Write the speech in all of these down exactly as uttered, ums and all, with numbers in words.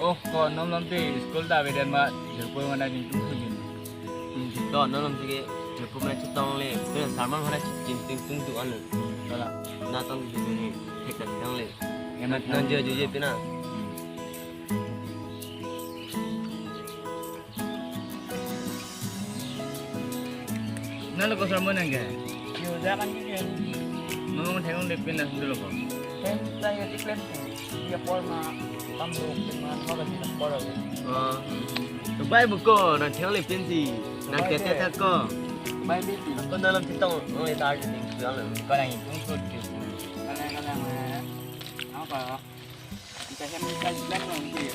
Oh, ko non non te school ta avedet ma, Jirpo mana jingtung thujin. Hmm, to non non te ke Jirpo mana chetong le, pe sermon hana jingtung tung tu anu. Tola. Na tong tu ni thek tak tang le. Emat non jo jo je pina. Nalo ko sermon nang ke? Yo, jangan gitu ya. Ngomong thengong depin na dulu ko. Kan saya di plan tuh. Dia pol ma tam dulu dengan apa sih pol. Oh. Dubai buko, nang thengong depin si. Nang tete tak ko. Dubai depin. Ko dalam chetong, oh, itu aja nih. Ko nang itu ikut ke. Kalau kalau apa? Kita hem kita plan dong sih.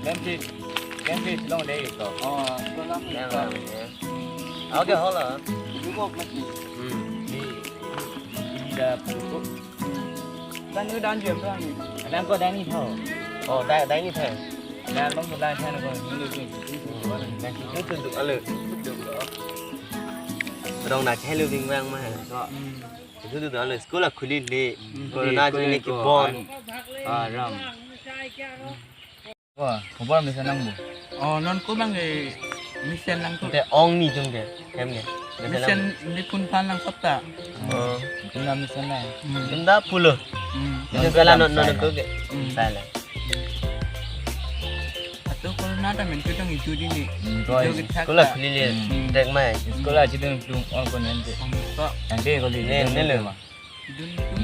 Plan sih, plan sih long deh itu. Oh, itu long. Plan itu. Long, ya. Oke, hola. Itu kok masih. Hmm. Di, di, di dah buku. Kan itu dan jam berapa nih? Kadang kau dah ni tahu. Oh, dah, dah ni tahu. Dah long dah tahu kau. Ini tu. Dah itu tu alo. Rong nak hello bing bang mah. Hmm. Itu tu alo school a khuli le. Hmm. Corona jadi ke bon. Ah, ram. Wah, khobor mesen nang bu. Oh, non ko bang ke mesen nang tu. Te ong ni tum ke, hem ke. Mesen nang. Mesen ni phun phan nang sop ta. Oh. Itu na mesen nang. Hmm. Tum da pulo. Hmm. Itu salah non non ko ke. Hmm. Salah. Atau corona ta men kita itu di ni. Hmm, itu kita school a khuli le. Hmm. Dek mai. School a chidung tung ong ko nanti. Ong ko. Nanti ko le. Ne, ne le.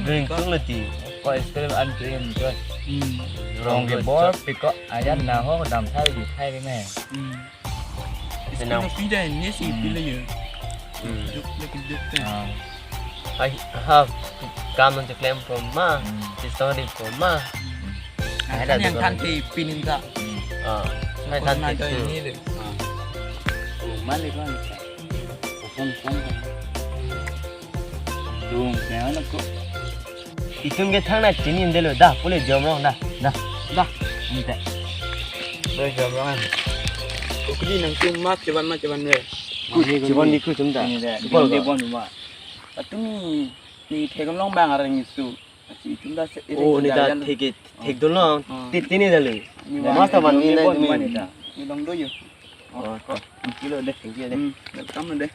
Dun tung leti. Ko school an tuin ko. Hmm. Rong ke bor piko ayan na ho dam thai di thai ke me. Hmm. School pida ni si pila ye. Hmm. Juk le ke juk te. Ah. Ai ha kam non klem from ma. Hmm. History from ma. Hmm. Ai, kan da yang kan te pinin ka. Ah. Ai kan te ini le. Ah. Oh, mali kan. Oh, kon kon. Dung, kaya na ko. Itum ke thang na chini ndelo da, pule jom rong da, da, da, ante. Doi jom rong an. Ukli nang tum mat cheban mat cheban re. Cheban di ku tum da. Ini da, bol di bon ma. Atumi ni thekam long bang arang isu. Asi itum da se. Oh, ni da thek thek dun long. Tit tini da le. Mas ta ban ni na ni. Ni long do yo. Oh, kilo de, kilo de. Hmm, welcome de.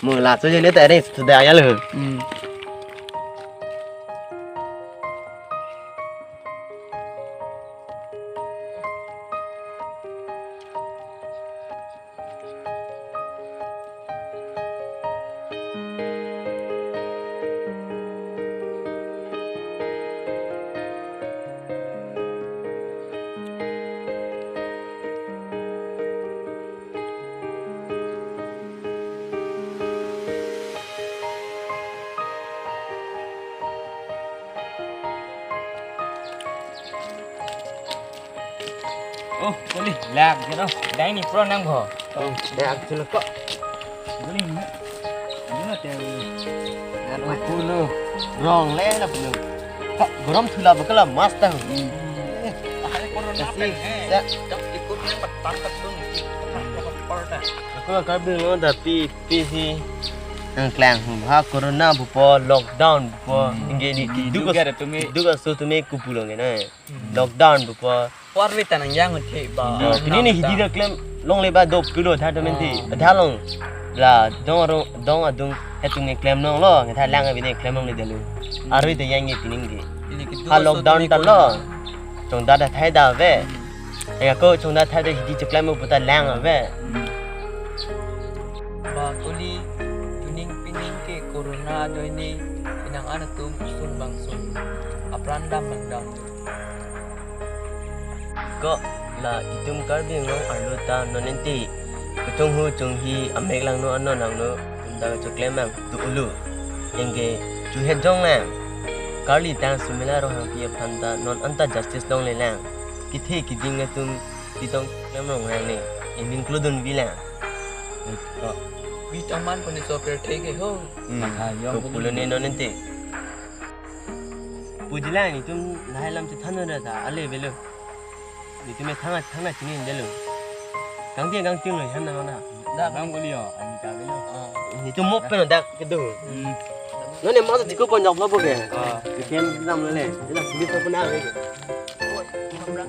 Mo la so jene ta re sudah ya lo. Hmm. Oh, kuli, lak, jero. Dai ni pro nang bo. Oh, lak, jero ko. Kuli ni. Jero te. Ngan oi pulo. Rong le la pulo. Ka gorom thula bakala mas ta. Hmm. Eh, ahai corona pen, eh. Ya. Jam ikut ni petan ketung. Petan ke kepor dah. Ako Karbi Anglong ta pi, pi si. Nang klang ha corona bupo, lockdown bupo. Hmm. Ingge di duk as-, duk aso tumi kupulo nge na. Lockdown bupo. Por vita nang yang the ba. Oh, pini ni hidi da klem longle ba dop kulo tha domen thi. Tha long. La dong aro dong adung hetung nge klem longlo, nge tha lang abine klem longle delu. Arui te yang nge pini nge. Ha lockdown ta lo. Chongda da thai da ve. Ya ko chongda thai da hidi cheklem mo puta lang ave. Ba kuli tuning pining ke corona ajoine inang an atum sung bang sung. Apran dam bang dam. Ko la itum Karbi Anglong arlo ta non ente kachonghu chonghi amek langno ano langno tum ta kachoklem mang tu ulu. Ingge chuhet jong lang. Karli ta Sumila Ronghangpi aphan ta non anta justice longle lang. Kethe keding atum chetong klem rong lang ne. Ening klodun vi lang. Ko. Vi taman puni so per thek ke ho. Hmm. Matha yong ko pulo ne non ente. Puji lang itum lahai lam chethan ra ta ale velo. Itum me thang thang na chini ndelo. Kangti kangting lo hem na na. Da bang ko liyo, ani ta velo. Ah, itum mo pen dak kedo. Hmm. Non ne ma to tiko pon jok lo bo ke. Ah. Itum nam le. Ila puji ko pun ave ke. Amra.